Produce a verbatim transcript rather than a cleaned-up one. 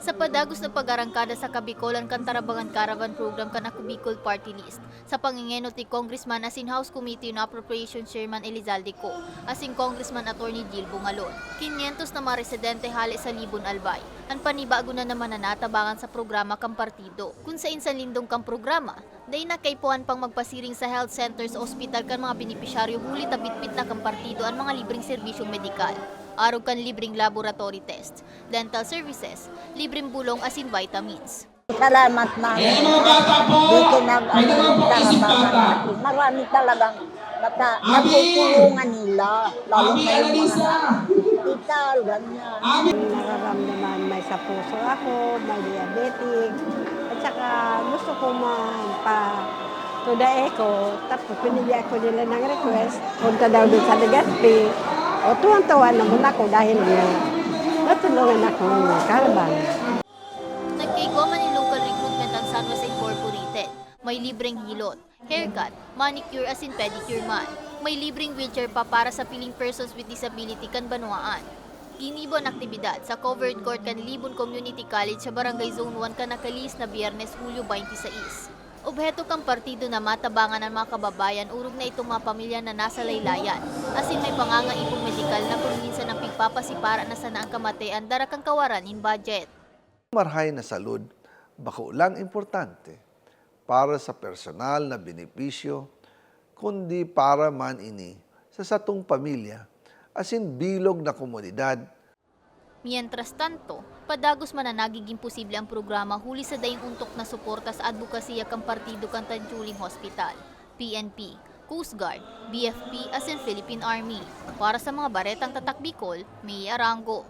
Sa padagos na pag-arangkada sa Kabikolan kan Tarabangan Caravan Program kan Ako Bicol Party List, sa pangengenot ni Congressman asin House Committee on Appropriations Chairman Elizalde Co, asin Congressman Attorney Jill Bungalon, kinyentos na mga residente hale sa Libon Albay an panibago na naman na natabangan sa programa kan partido. Kun saen sa lindong kan programa, dai na kaipuhan pang magpasiring sa health center sa ospital kan mga benepisyaryo huli ta bitbit na kan partido an mga libreng serbisyong medikal, arog kan libreng laboratory test, dental services, libreng bulong asin vitamins. Salamat na. Eh, mga bata po, Dito nag pwede naman po isip bata. Marami talagang bata. Abi! Natutulungan nila. Lalo Abi, na yung Annalisa! mga hospital, ganyan. Abi! Nararamdaman may sa puso ako, may diabetic. At saka gusto ko magpa to the echo, tapos pinili ako nila ng request, punta daw doon sa Legazpi. O tuwang-tuwa naman ako dahil nga natulungan ako ng caravan. Nagkaigwa man nin local recruitment an San Jose Incorporated. May libreng hilot, haircut, manicure asin pedicure man. May libreng wheelchair pa para sa piling persons with disability kan banwaan. Ginibo an aktibidad sa covered court kan Libon Community College sa Barangay Zone one kan nakalihis na Biyernes, Hulyo twenty-six. Obheto kan partido na matabangan an mga kababayan orog na itong mga pamilya na nasa laylayan, asin may pangangaibong medikal na kun minsan an pigpapasipara na sana an kamatian dara kan kawaran nin budget. Marahay na salud bako lang importante para sa personal na benepisyo, kundi para man ini sa satong pamilya asin bilog na komunidad. Mientras tanto, padagos man na nagiging posible ang programa huli sa daing ontok na suporta sa adbokasiya kan partido kan Tanchuling Hospital, P N P, Coast Guard, B F P asin Philippine Army. Para sa mga baretang Tatak Bicol, May Arango.